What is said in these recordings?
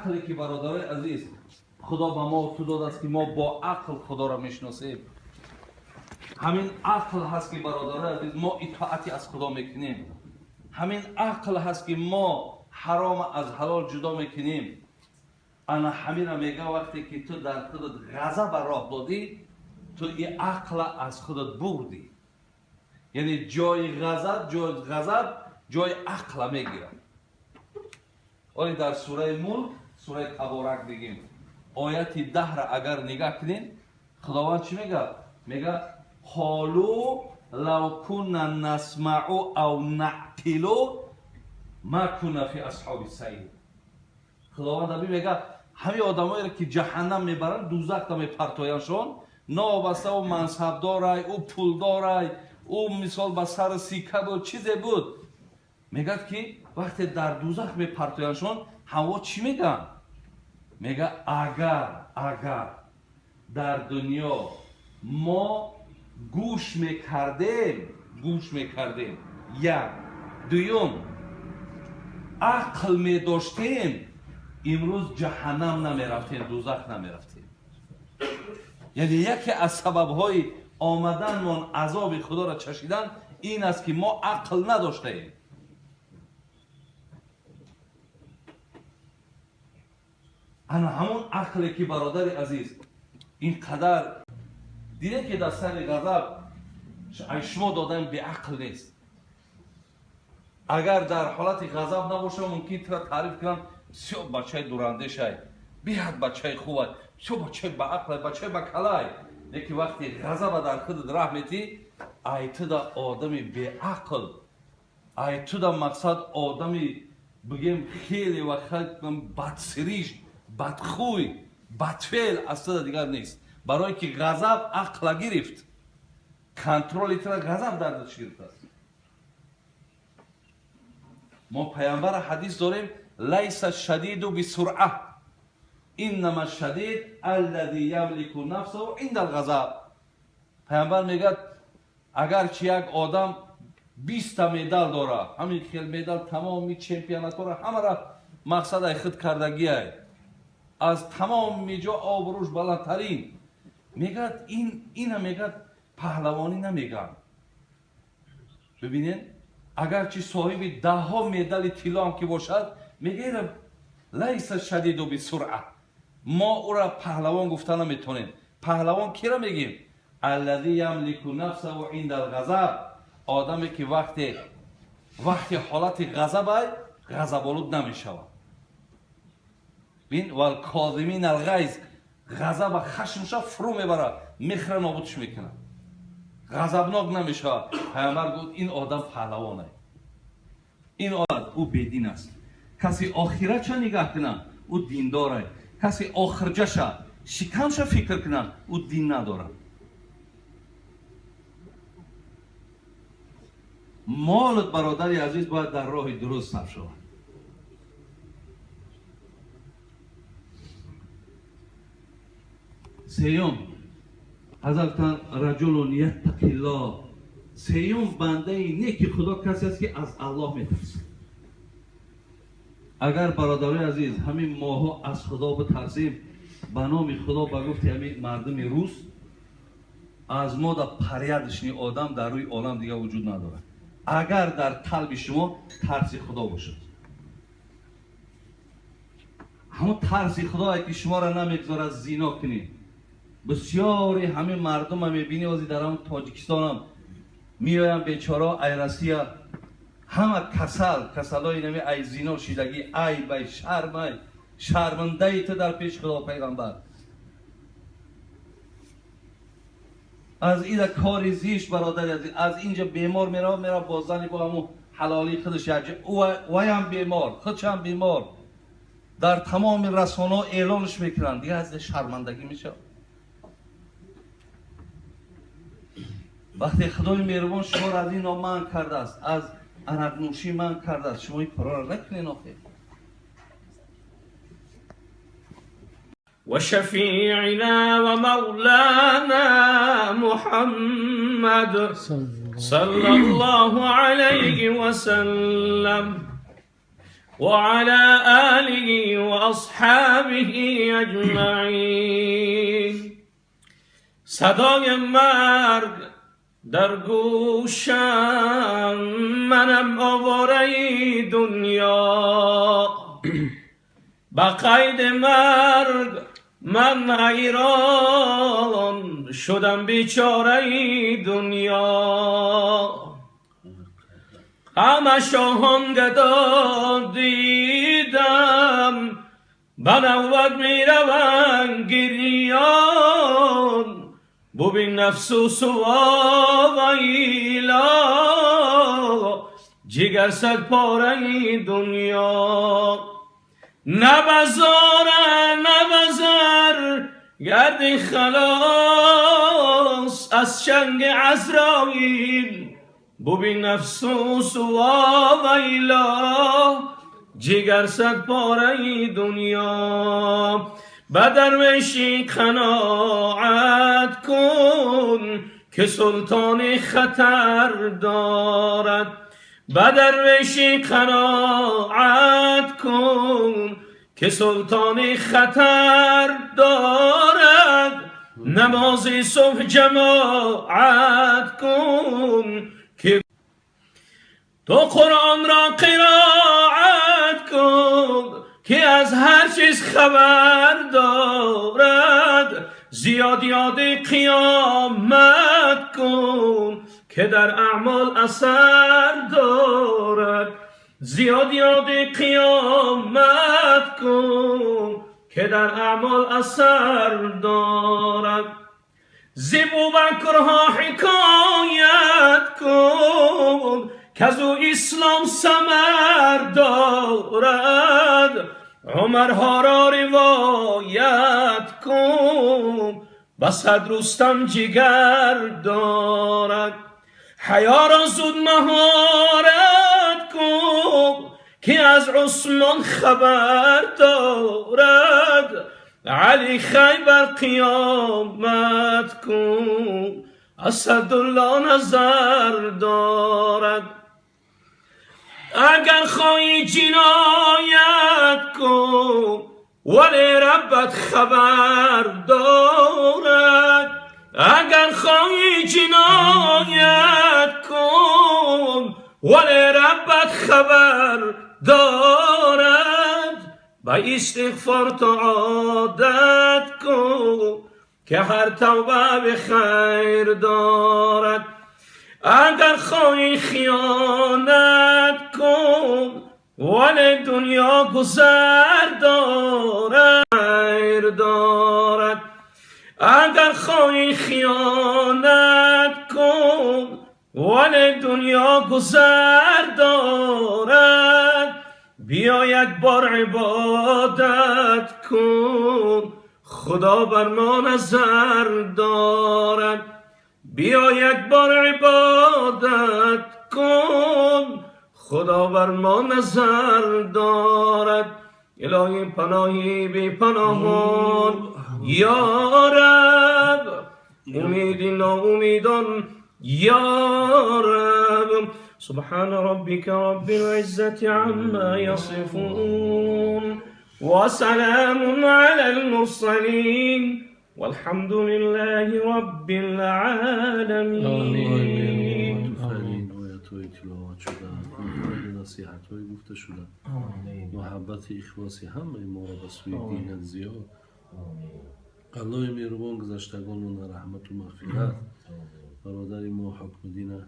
ақле ки бародарои азиз Худо ба мо ту додааст, ки мо бо ақл Худоро мешиносем, ҳамин ақл ҳаст, ки бародарои азиз мо итоати аз Худо мекунем, ҳамин ақл ҳаст, ки мо ҳаром аз ҳалол ҷудо мекунем. Ана ҳамина мега, вақте ки ту дар худат ғазаба роҳ додӣ, ту и ақла аз худат бурдӣ. Яъне ҷои ғазаб ҷои ақла мегирад. Оли дар сураи Мулк, сураи Таборак бигем, ояти 10-ра агар нигаҳ кунем, Худованд чӣ мега? Мега: قالوا لو كنا نسمع أو نعقل ما كنا في أصحاب السعير. Худованд аби мега, ҳамин одамоеро ки ҷаҳаннам мебаранд, дузахта мепартояндшон, новобаста ӯ мансабдорай, ӯ пулдорай, ӯ мисол ба сари сика буд, чизе буд, мегӯяд ки вақте дар дузах мепартояндшон, ҳаво чӣ мегӯянд? Мега, агар дар дунё мо гӯш мекардем, як, дуюм, ақл медоштем, имрӯз ҷаҳаннам намерафтем, дузах намерафтем. Яъне яке аз сабабҳои омаданмон, азоби Худоро чашидан ин аст, ки мо ақл надоштаем. Ана ҳамон ақле ки, бародари азиз, ин қадар дидем, ки дар сари ғазаб ай шумо додан беақл нест. Агар дар ҳолати ғазаб набоша, мумкин тура таъриф кунам: бисёр бачаи дурандешай, беҳад бачаи хубай, бисёр бачаи баақлай, бачаи бакалай. Лекин вақте ғазаба дар худат раҳ метӣ, ай туда одами беақл, ай туда мақсад одами бигем хеле ва бадсиришт, бадхӯй, бадфеъл аз туда дигар нест, барое ки ғазаб ақла гирифт, контроли тура ғазаб дар дастш гирифтааст. Мо паямбара ҳадис дорем: ليس الشديد بالسرعة، إنما الشديد الذي يملك نفسه عند الغضب. Паямбар мегӯяд, агарчи як одам 20-та медал дора, ҳамин хел медал, тамоми чемпионатҳоро ҳамара мақсад ай худ кардагиай, аз тамоми ҷо обрӯш баландтарин, мегӯяд, ин ина мегӯяд, паҳлавонӣ намегӯянд. Бибинед, агарчи соҳиби даҳҳо медали тиллоам ки бошад, мегӯяд: ليس الشديد بالسرعة, мо ӯра паҳлавон гуфта наметонем. Паҳлавон кира мегӯем? الذي يملك نفسه عند الغضب. Одаме ки вақте ҳолати ғазабай, ғазаболуд намешавад. Бин, والكاظمين الغيظ, ғазаба, хашмша фурӯ мебарад, мехра нобудш мекунад, ғазабнок намешавад. Паямбар гуфт, ин одам паҳлавонай, ин одам ӯ бедин аст. Касе охиратша нигаҳ кунад, ӯ диндорай. Касе охирҷаша, шикамша фикр кунад, ӯ дин надорад. Молот, бародари азиз, бояд дар роҳи дуруст сарф шавад. Сеюм, ҳазратан رجل يتقي الله. Сеюм бандаи неки Худо касе аст, ки аз Аллоҳ метарсад. Агар, бародарои азиз, ҳамин моҳо аз Худо битарсем, ба номи Худо, ба гуфти ҳамин мардуми рус, аз мо да порядочный одам дар рӯи олам дигар вуҷуд надорад. Агар дар қалби шумо тарси Худо бошад, ҳамон тарси Худое ки шуморо намегузорад зино кунед. Бисёри ҳамин мардума мебинӣ, ози дар ҳамон Тоҷикистонам меоянд бечора ай Россия, ҳама касал, касалои нами ай зино шидагӣ. Айбай, шармай, шармандаи ту дар пеши Худо, пайғамбар. Аз ида кори зишт, бародари азиз, аз инҷа бемор мерава, мерава бо зани, бо ҳамун ҳалолии худаш якҷа, ваям бемор, худшам бемор, дар тамоми расонаҳо эълонш мекунанд. Дигар аз шармандагӣ мешавад. Вақте Худои меҳрубон шуморо аз ино манъ кардааст, аз арақнӯшӣ манъ кардааст, шумо ин корҳоро накунед охир. وشفيعنا ومولانا محمد صلى الله عليه وسلم. وعلى آله وأصحابه أجمعين. صدای مرگ در گوشم، منم آواره دنیا، به قید مرگ من حیران شدم بیچاره دنیا. همه شاهان گدا دیدم، به نوبت میروند گریان، ببین افسوس و ویلا، جگر صد پاره دنیا. نه بزار نه بزر گردی خلاص از چنگ عزرائیل، ببین افسوس و ویلا، جگر صد پاره دنیا. به درویشی قناعت کن که سلطان خطر دارد، به درویشی قناعت کن که سلطان خطر دارد. نماز صبح جماعت کن که تو قرآن را قرائت کن که از هر چیز خبر دارد. زیاد یاد قیامت کن که در اعمال اثر دارد، زیاد یاد قیامت کن که در اعمال اثر دارد. ز ابوبکرها حکایت کن که از او اسلام ثمر دارد. عمرها را روایت کن به صد رستم جگر دارد. حیا را زود مهارت کن که از عثمان خبر دارد. علی خیبر قیامت کن اسدالله نظر دارد. اگر خواهی جنایت کن ولی ربت خبر دارد، اگر خواهی جنایت کن ولی ربت خبر دارد. به استغفار تو عادت کن که هر توبه به خیر دارد. اگر خواهی خیانت کن ولی دنیا گذر دارد، دارد. اگر خواهی خیانت کن ولی دنیا گذر دارد. بیا یک بار عبادت کن خدا بر ما نظر دارد. بیا یک بار عبادت کن خدا بر ما نظر دارد. الهی پناهی بی پناهان یا رب، امیدی ناامیدان یا رب. سبحان ربك رب العزة عما يصفون وسلام على المرسلين والحمد لله رب العالمين. آمین. آیت‌های تلاوت شده، نصیحت‌های گفته شده، محبت اخلاصی همه ما را به سوی دینت زیاد. الله مهربان گذشتگانمون رحمت و مغفرت، برادر ما حکم دین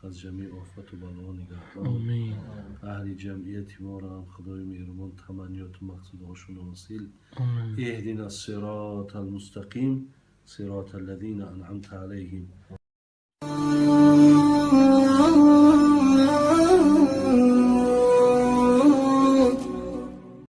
از جميع آفت و بلا نگهدار. آمین. اهل جمعیت ما را هم خدای مهربان تمنیات و مقصودهاشون حاصل. اهدنا الصراط المستقیم صراط الذین انعمت علیهم.